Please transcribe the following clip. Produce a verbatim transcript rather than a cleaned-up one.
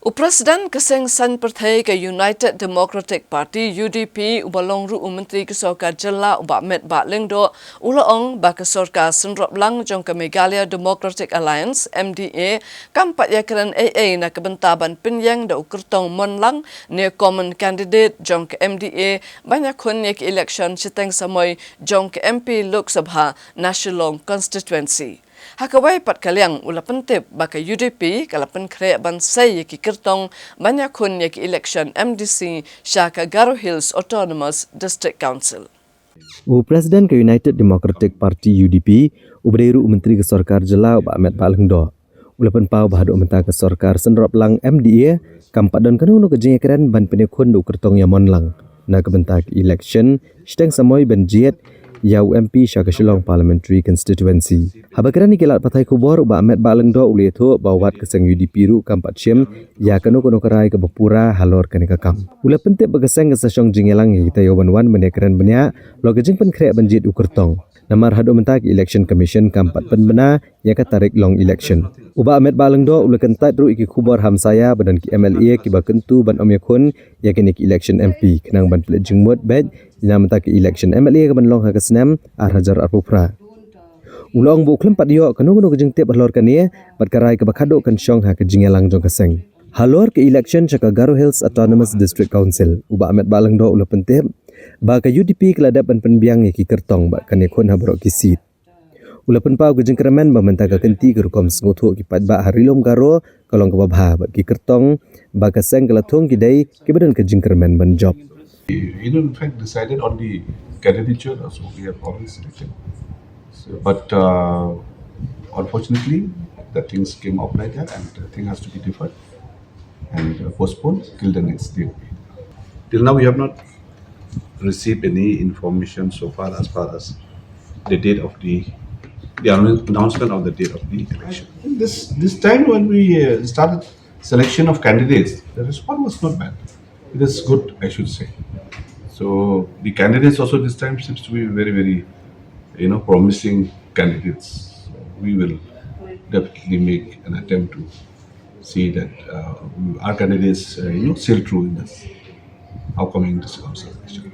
U President ka seng saiñ pyrthei ka United Democratic Party, U D P, uba long ruh u Myntri ka Sorkar Jylla, u Bah Metbah Lyngdoh, u la ong ba ka sorkar synroplang jong ka Meghalaya Democratic Alliance, M D A, kam pat ïakren ei ei na ka bynta ban pynïeng da u kyrtong mon lang ne common candidate jong ka M D A ban ïakhun ïa ka election shiteng samoi jong ka M P Lok Sabha na Shillong constituency. Ha kawei pat ka liang, u la pyntip ba ka U D P ka la pynkhreh ban sei ïa ki kyrtong ban ïakhun ïa ki election M D C sha ka Garo Hills Autonomous District Council. U President ka United Democratic Party, U D P, uba dei ruh u Myntri ka Sorkar Jylla, u Bah Metbah Lyngdoh, u la pynpaw ba haduh mynta ka sorkar synroplang M D A kam pat don kano kano ka jingïakren ban pynïakhun da u kyrtong ïa mon lang na ka bynta ka election shiteng samoi ban jied ïa u M P sha ka Shillong Parliamentary Constituency. Haba kren ïa ki lad pathai khubor, u Bah Metbah Lyngdoh u la ïathuh ba wat ka seng U D P ruh kam pat shim ïa kano kano ka rai kaba pura halor kane ka kam. U la pyntip ba ka seng ka sa shong jingïalang ïa kita ïa u ban wan ban ïakren bniah halor ka jingpynkhreh ban jied u kyrtong. Namar haduh mynta ka Election Commission kam pat pynbna ïa ka tarik long election. U Bah Metbah Lyngdoh u la kyntait ruh ïa ki khubor hamsaïa ba don ki M L A kiba kyntu ban ym ïakhun ïa kine ki election M P khnang ban pynleit jingmut beit ïa na mynta ka election M L A kaban long ha ka snem ar hajar arphew phra. U la ong ba u khlem pat ïoh kano kano ka jingtip halor kane bad ka rai kaba khadduh kan shong ha ka jingïalang jong ka seng. Halor ka election sha ka Garo Hills Autonomous District Council, u Bah Metbah Lyngdoh u la pyntip ba ka U D P ka la dep ban pynbiang ïa ki kyrtong bad kan ïakhun ha baroh ki seat. U la pynpaw ka jingkyrmen ba mynta ka kynti ka rukom sngewthuh ki paidbah ha Ri Lum Garo ka long kaba bha bad ki kyrtong ba ka seng ka la thung ki dei kiba don ka jingkyrmen ban jop. You know, in fact, decided on the candidature also, we have already selected. So, but uh, unfortunately, the things came up like that, and the thing has to be deferred and uh, postponed till the next day. Till now, we have not received any information so far as far as the date of the the annou- announcement of the date of the election. This this time when we uh, started selection of candidates, the response was not bad. It is good, I should say. So the candidates also this time seems to be very, very, you know, promising candidates. So we will definitely make an attempt to see that uh, our candidates, uh, you know, sail through in this upcoming district council election.